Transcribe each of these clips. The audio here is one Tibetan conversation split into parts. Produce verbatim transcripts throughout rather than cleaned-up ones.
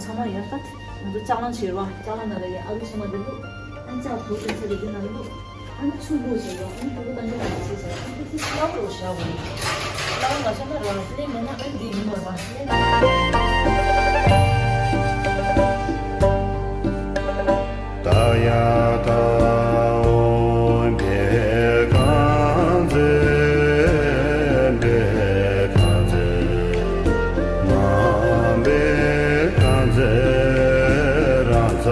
ཚང་མ་ཡར་ལྟ། ང་ཚོ་ལྕགས་ལང་བྱེད་རོགས། ལྕགས་ལང་ནང་ལ་ཡ་ཨ་ལུ་ཚང་མ་འདི་བླུགས། ཨ་ནི་ལྕགས་བུ་དེ་ཚ་གི་འདི་ནང་བླུགས། ཨ་ནི་ཆུ་བླུགས་བྱེད་རོགས། ཨ་ནི་ཕྲུ་གུ་བཏང་གི་ནང་ལ་བྱེད་བྱེད། ཨ་ནི་ཏི་ཏི་སླ་བོ་རོགས་བཞག་དགོས། སླ་བོ་མ་བྱས་ན་རོགས་ལེན་མེད་ན། ཨ་ནི་འདི་ཡིན་མ་རོགས་ལེན། ད་ཡ་ད་འོ་བེ་གང་ཚེ་བེ་གང་ཚེ། མ་བེ་གང་ཚེ་རང་ཚ་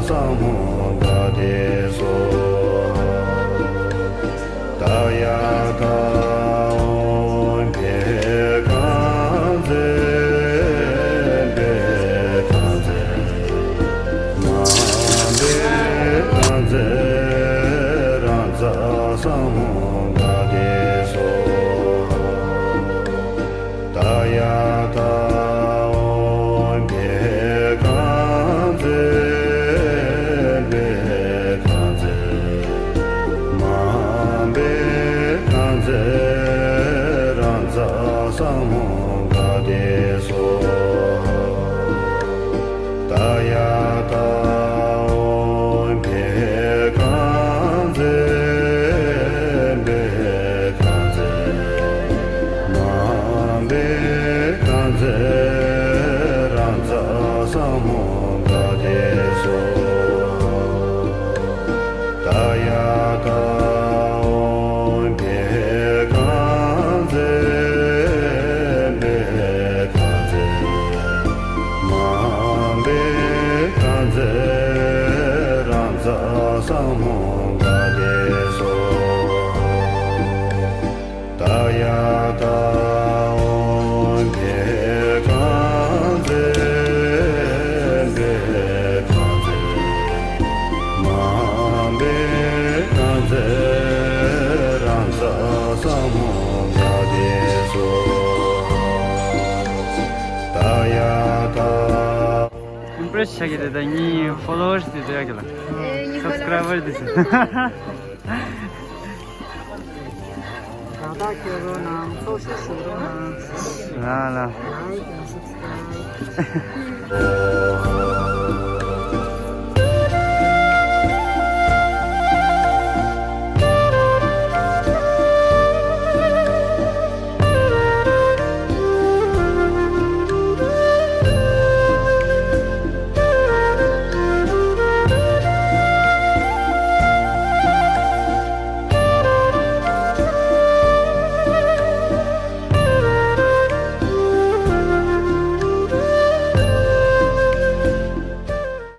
ས་མོ་ག་དེ་སོ། ད་ཡ་ད་འོ་བེ་གང་ཚེ་བེ་གང་ཚེ། མ་བེ་གང་ཚེ་རང་ཚ་ས་མོ་ག་དེ་སོ། ད་ཡ་ད་འོ་བེ་གང་ཚེ་བེ་གང་ཚེ། མ་བེ་གང་ཚེ་རང་ཚ་ས་མོ་ག་དེ་སོ། ད་ཡ་ད་འོ་བེ་གང་ཚེ་བེ་གང་ཚེ། མ་བེ་གང་ཚེ་རང་ཚ་ས་མོ་ག་དེ་སོ། ད་ཡ་ད་འོ་བེ་གང་ཚེ་བེ་གང་ཚེ། མ་བེ་གང་ཚེ་རང་ཚ་ས་མོ་ག་དེ་སོ། ད་ཡ་ད་འོ་བེ་གང་ཚེ་བེ་གང་ཚེ། མ་བེ་གང་ཚེ་རང་ཚ་ས་མོ་ག་དེ་སོ། ད་ཡ་ད། ཨིམ་པྲེ་སི་ཆགས་ཀྱི་རེད། ད་ངའི་ཕོ་ལོ་ཝར་སི་དེ་ཚོ་ཡག་གི་ལ། ཨེ་ངའི་ཕོ་ལོ་ཝར་སི། སབ་སི་ཀྲའི་བར་དེ་ཚོ། ད་ལྟ་ཁྱེད་རང་ཚོ་ཚོགས་ཞུགས་ཞུ་རོགས་གནང་། ལ་ལ། Like and subscribe.